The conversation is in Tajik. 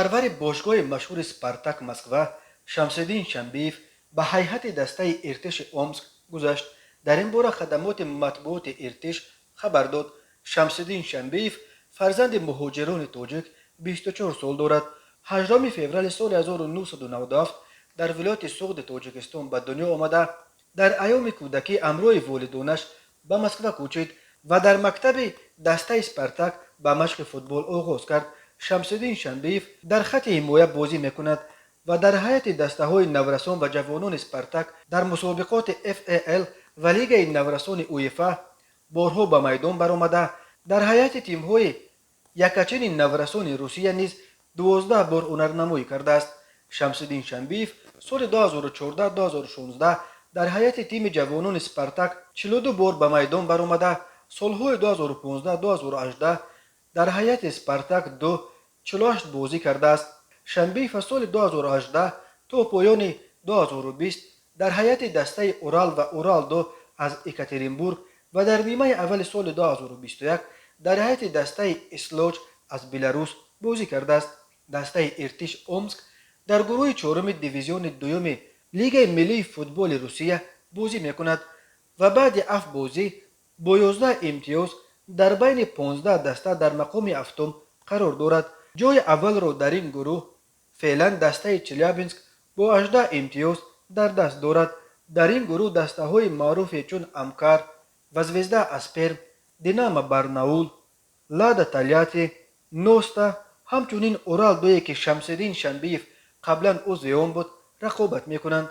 Голпарвари бошгоҳи машҳури «Спартак» Москва Шамсиддин Шамбиев ба ҳайати дастаи «Иртиши» Омск гузашт. Дар ин бора хадамоти матбуоти «Иртиш» хабар дод. Шамсиддин Шамбиев, фарзанди муҳоҷирони тоҷик, 24 сол дорад. 8 феврали соли 1997 дар вилояти Суғди Тоҷикистон ба дунё омада, дар айёми кӯдакӣ ҳамроҳи волидонаш ба Москва кӯчид ва дар мактаби дастаи «Спартак» ба машқи футбол оғоз кард. Шамсиддин Шамбиев дар хатти ҳимоя бозӣ мекунад ва дар ҳайати дастаҳои наврасон ва ҷавонони «Спартак» дар мусобиқоти ФАЛ ва Лигаи наврасони УЕФА борҳо ба майдон баромада, дар ҳайати тимҳои якачини наврасони Русия низ 12 бор ҳунарнамоӣ кардааст. Шамсиддин Шамбиев соли 2014-2016 дар ҳайати тими ҷавонони «Спартак» 42 бор ба майдон баромада, солҳои 2015-2018 дар ҳайати «Спартак» 2 48 бозӣ кардааст. Шамбиев аз соли 2018 то поёни 2020 дар ҳайати дастаи «Урал» ва «Урал» 2 аз Екатеринбург ва дар нимаи аввали соли 2021 дар ҳайати дастаи «Ислоч» аз Беларус бозӣ кардааст. Дастаи «Иртиш» Омск дар гурӯҳи чоруми дивизиони дуюми Лигаи миллии футболи Русия бозӣ мекунад ва баъди ҳафт бозӣ бо 11 имтиёз дар байни 15 даста дар мақоми ҳафтум қарор дорад. Ҷои аввалро дар ин гурӯҳ феълан дастаи Челябинск бо 18 имтиёз дар даст дорад. Дар ин гурӯҳ дастаҳои маъруфе чун «Амкар» ва «Звезда» аз Перм, «Динамо» Барнаул, «Лада» Тольятти, «Носта», ҳамчунин «Урал» дуе, ки Шамсиддин Шамбиев қаблан узви он буд, рақобат мекунанд.